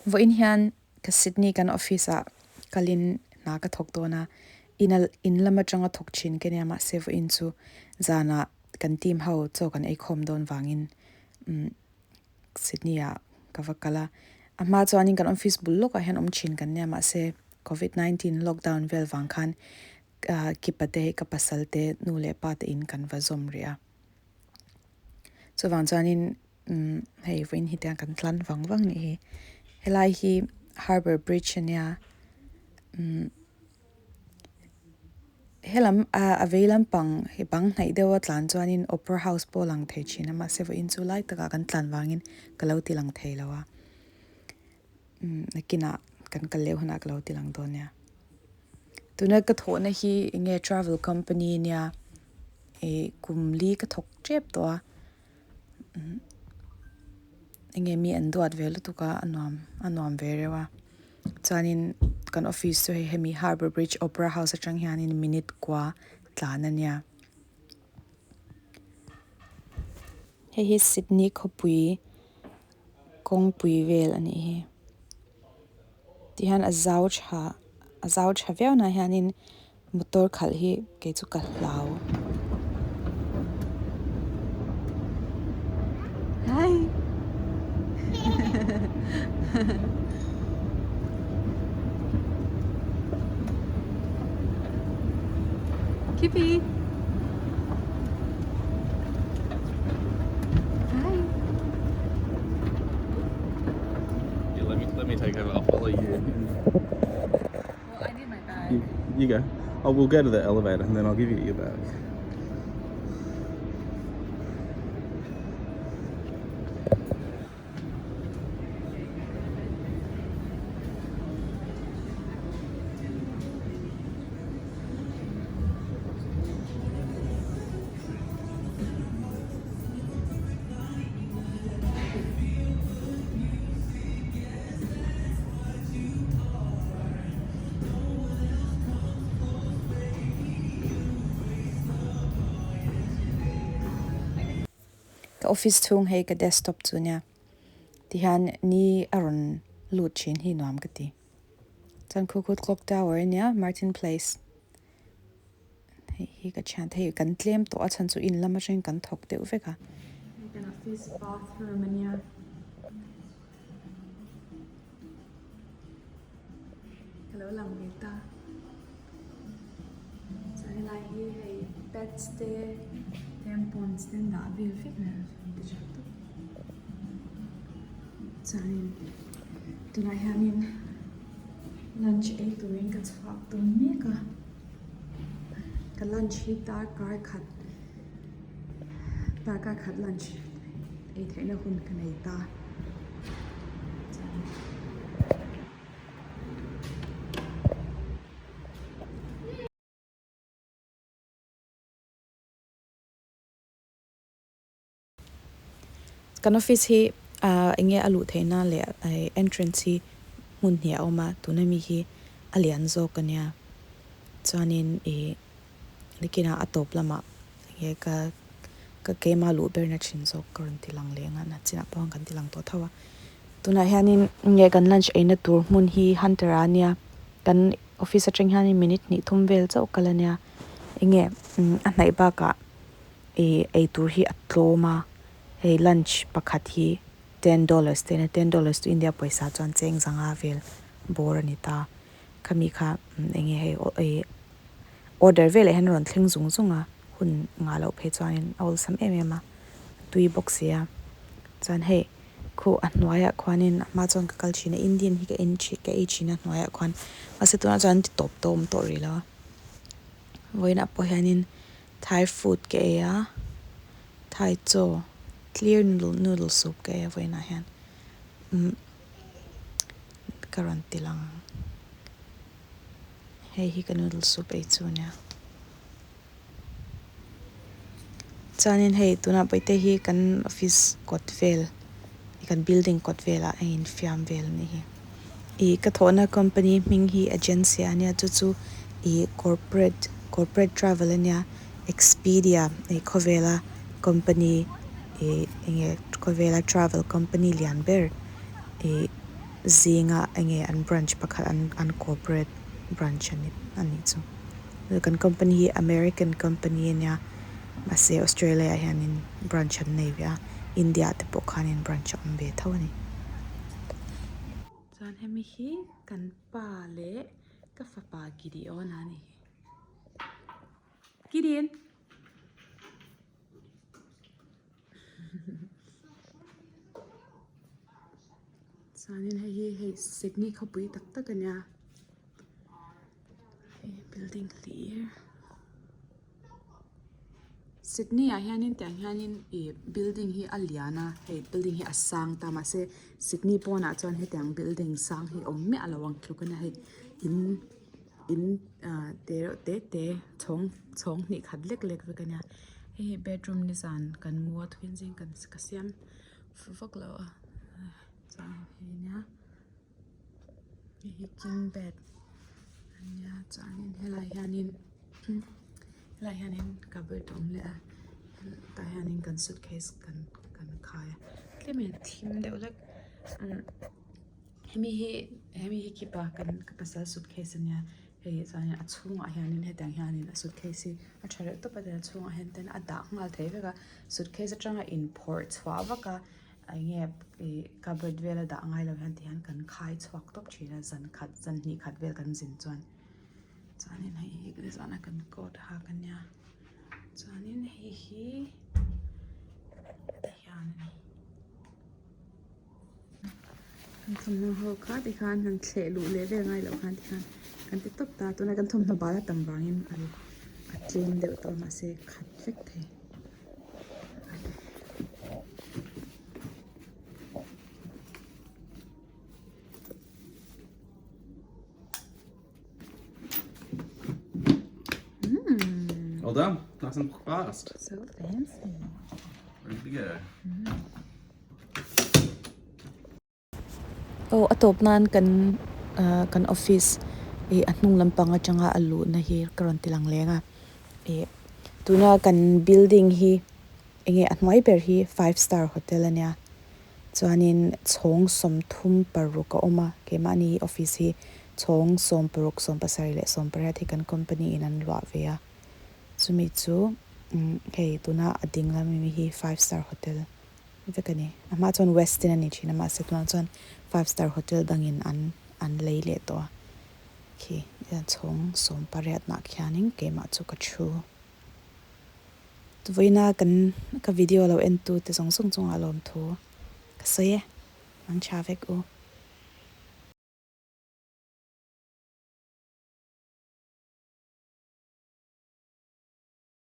Vawiin hian ka Sydney kan office ah kalin hna ka thawk dawn a, in in lam atanga thawk thin ka nia mahse vawiin chu zanah kan team ho chaw kan eikhawm dawn vangin umm Sydney ah ka va kal a, a hma chuanin kan office bul lawkah hian awm thin kan nia mahse covid 19 lockdown vel vang khan ah kipa te ka pasal te nu leh pa te in kan va zawm rih a. Chuvang chuanin umm hei vawiin hi tiang kan tlan vang vang nih hi helai hi harbour bridge ania umm helam ah a vei lampang hi bang hnaih deuha tlan chuanin opera house pawh a lang thei thin a mahse vawiin chu lai takah kan tlan vangin ka lo ti lang thei lo a umm nakinah kan kal leh hunah ka lo ti lang dawn nia. Tuna ka thawhna hi eng nge travel company ania ih kum li ka thawk tep tawh a umm eng nge mi an duat ve lutuk a a nuam a nuam ve reuh a chuanin kan office chu hei hemi harbour bridge opera house atang hianin minute kua tlan ania hei hi Sydney khawpui kawngpui vel a nih hi. Tihian a zau tha a zau tha viau na hianin motor khalh hi kei chu ka hlau. Hi Kippy Hi Yeah, let me let me take over. I'll follow you. Well, I need my bag. You, you go. Oh, we'll go to the elevator and then I'll give you your bag. Ka office chhung hei ka desktop chu nia tihian ni a rawn lut thin hi nuam ka ti chuan khu khu clock tower ania Martin place. Hei hi ka thian thei kan tlem tawh a chhan chu in lam atangin kan thawk deuh vek a. Hei kan office bathroom ania. Ka lo lang ve ta. Chuan helai hi hei pets te tampons te an dah vel vek a ni ti tha tawp. Chuanin tunah hianin lunch ei turin ka chhuak dawn mek a ka lunch hi darkar khat darkar khat lunch ei theihna hun ka nei ta chuan Kan office hi ah eng nge a luh theih na leh entrance hi hmun hnih a awm a tuna mi hi a lian zawk a nia chuanin ih nikinah a tawp lamah eng nge ka ka keima luh ber na thin zawk ka rawn ti lang leh ang a na chinah pawh kan ti lang tawh tho a tunah hianin eng nge kan lunch ei na tur hmun hi hunter ah a nia kan office atang hianin minute hnih thum vel chauh kal a nia eng nge a hnaih bakah. Ih eitur hi a tlawm a, hei lunch pakhat hi $10 te ania $10 chu India pawisa chuan cheng zanga vel bawr a ni ta. Khami kha eng nge hei ih order veleh hian a rawn thleng zung zung a, hun ngah loh phei chuanin a awlsam em em a, a tui bawk si a. Chuan hei khu a hnuaiah khuanin a hma chuan ka kal thin a, Indian hi ka en thin ka ei thin a hnuaiah khuan mahse tunah chuan an ti tawp tawh awm tawh rih lo a. Vawiinah pawh hianin Thai food ka ei a, Thai chaw clear noodle noodle soup ka ei a vawiinah hian umm ka rawn ti lang ang hei hi ka noodle soup ei chu ania chuanin hei tunah pawite hi kan office kawt vel kan building kawt velah a infiam vel a nih hi. Ih ka thawhna company hming hi agency ania chu chu ih corporate corporate travel ania Expedia ih khawvela company ih eng nge khawvela travel company lian ber ih. zinga enge an branch pakhat an an corporate branch a ni a nih chu. Kan company hi American company a nia mahse Australia ah hianin branch an nei ve a India ah te pawh khanin branch a awm ve tho a ni. Chuan hemi hi kan pa leh ka fapa Gideon a ni. Gideon. Chuanin hei hi hei Sydney khawpui tak tak a nia hei building hlir Sydney ah hianin tiang hianin ih building hi a lian a hei building hi a sang ta mahse Sydney pawnah chuan hetiang building sang hi a awm miah lo ang tluk a nia hei in. In ah te reuh te te chhawng chhawng hnih khat lek lek vek a nia hei hi bedroom nizan kan mu a thuin zing kan ka siam vak lo a chuan hei nia hei hi king bed a nia chuanin helai hianin helai hianin cupboard a awm leh a tah hianin kan suitcase kan kan khai a tlemin a thim deuh hlek umm. Hemi hi hemi hi khipa kan ka pasal suitcase ania hei chuanin a chhungah hianin hetiang hianin a suitcase hi a tha reuh tawp a tin a chhungah hian ten a dah nghal thei vek a suitcase atanga inphawrh chhuah vak a eng nge ih cupboard vel a dah ngai lo hian tihian kan khai chhuak tawp thin a zan khat zan hnih khat vel kan zin chuan chuanin hei hi nizan a kan coat hak ania chuanin hei hi tihian a ni. Kan thawmhnaw ho kha tikhan han thleh luh leh vel ngai loh khan tikhan kan ti tawp ta tuna kan thawmhnaw bal a tam vangin a tlem deuh tawh a mahse khat vek thei. All done. Nice and fast. So fancy. Ready to go. Aw a tawp nan kan ah kan office ih a hnung lampang atanga a luhna hi ka rawn ti lang leng a ih tuna kan building hi enge a hnuai ber hi five star hotel ania chuanin chhawng sawmthum paruk a awm a keimahni office hi chhawng sawmparuk sawmpasarih leh sawmpariat hi kan company in an luah ve a chumi chu hei tuna a ding lam ami hi five star hotel. Vek a ni. A hma chuan Westin a ni thin a mahse tunah chuan five star hotel dangin an an lei leh tawh a khi chhawng 18 nah khianin keimah chu ka thu. Vawiina kan ka video lo en tu te zawng zawng chungah lawmthu ka sawi e. Mang tha vek u.